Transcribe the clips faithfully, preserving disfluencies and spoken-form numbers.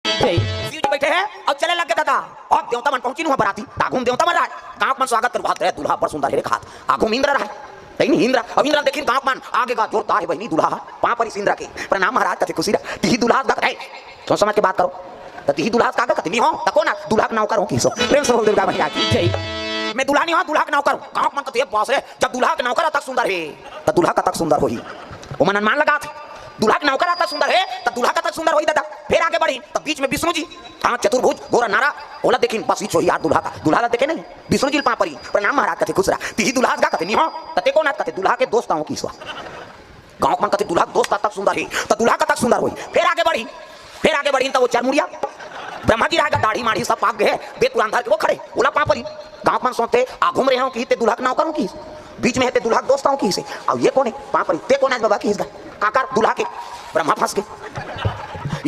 शिव जी बैठे हे अउ चले लगे दादा। अब देवता मन पहुंचिन उहां बराती, त आघू म देवता मन रहय। गांव के मन स्वागत करे, "वाह रे, दूल्हा बड़ सुंदर हे रे," कहात। आघू म इंद्र रहय, तइनी इंद्र। अब इंद्र देखिन गांव के मन आगे गा, जोरदार हे बहिनी दूल्हा ह। पांव परिस इंद्र के, "प्रणाम महाराज," कथे खुशी रह। "तिही दूल्हा हस गा?" "ए, सोच समझ के बात करो।" "त तिही दूल्हा हस का गा?" कथे, "नी हो, त कोन आस?" "दूल्हा के नौकर हों," किहिस। प्रेम से बोल दुर्गा मैया की जय। "मैं दूल्हा नी हों, दूल्हा के नौकर हों।" गांव के मन कथे, "ए बाप रे, जब दूल्हा के नौकर अतक सुंदर हे, त दूल्हा कतक सुंदर होही?" ओमन अनुमान लगात हे, "दूल्हा के नौकर अतक सुंदर हे, त दूल्हा कतक सुंदर होही दादा?" फेर आगे बढ़िन, त बीच में विष्णु जी, हां, चतुर्भुज, गोरा नारा, ओला देखिन, बस इच होही यार दूल्हा का। दूल्हा ला देखे नहीं, विष्णु जी ल पांव परिन, "प्रणाम महाराज," कथे, "खुश रह।" "तिही दूल्हा हस गा?" कथे, "नी हों।" "त ते कोन अस?" कथे, "दूल्हा के दोस्त हों," किहिस। गांव के मन कथे, "दूल्हा के दोस्त अतक सुंदर हे, त दूल्हा कतक सुंदर होही?" फेर आगे बढ़िन, फेर आगे बढ़िन, त ओ चरमुड़िया ब्रह्मा जी रहय गा, दाढ़ी माढ़ी सब पाक गे हे, बेत पुरान धर के ओ खड़े, ओला पांव परिन। गांव के मन सोचथे, आघू म रहे हों किहिस, ते दूल्हा के नौकर हों किहिस, बीच में हे ते दूल्हा के दोस्त हों किहिस, अउ ये कोन हे? पांव परिन, "ते कोन अस बबा?" किहिस गा, "काकर दूल्हा के।" ब्रह्मा फंस गे।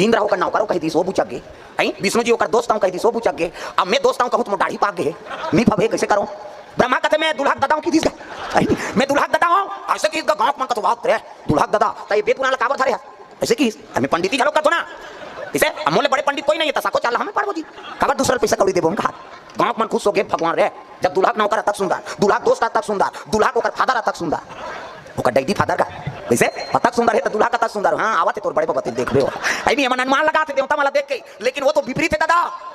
इंद्र ओकर नौकर हों कहि दिस, ओ बुचक गे। अई, विष्णु जी ओकर दोस्त हों कहि दिस, ओ बुचक गे। अब मैं दोस्त हों कहूं त मोर दाढ़ी पाक गे हे, नी फबे, कइसे करों? ब्रह्मा कथे, "मैं दूल्हा के ददा हों," किहिस गा। अई, "मैं दूल्हा के ददा हों," अइसे किहिस गा। गांव के मन कथे, "वाह रे, दूल्हा के ददा, त ये बेत पुरान ला काबर धरे हस?" अइसे किहिस, "अरे मैं पंडिती घलो करथों ना, इसे अब मोर ले बड़े पंडित कोई नहीं हे, त साको चाल ला हमें पारबो जी, काबर दूसरा ल पइसा कौड़ी देबो हम," कहात। गांव के मन खुश होगे, "भगवान रे, जब दूल्हा के नौकर अतक सुंदर, दूल्हा के दोस्त अतक सुंदर, दूल्हा के ओकर फादर अतक सुंदर, ओकर डैडी फादर का, कइसे अतक सुंदर हे, त दूल्हा कतक सुंदर, हां, आवत हे तोर बड़े बबा, तेला देखबे ओ।" अइनी एमन अनुमान लगात हे देवता मन ला देख के, लेकिन ओ तो विपरीत हे दादा।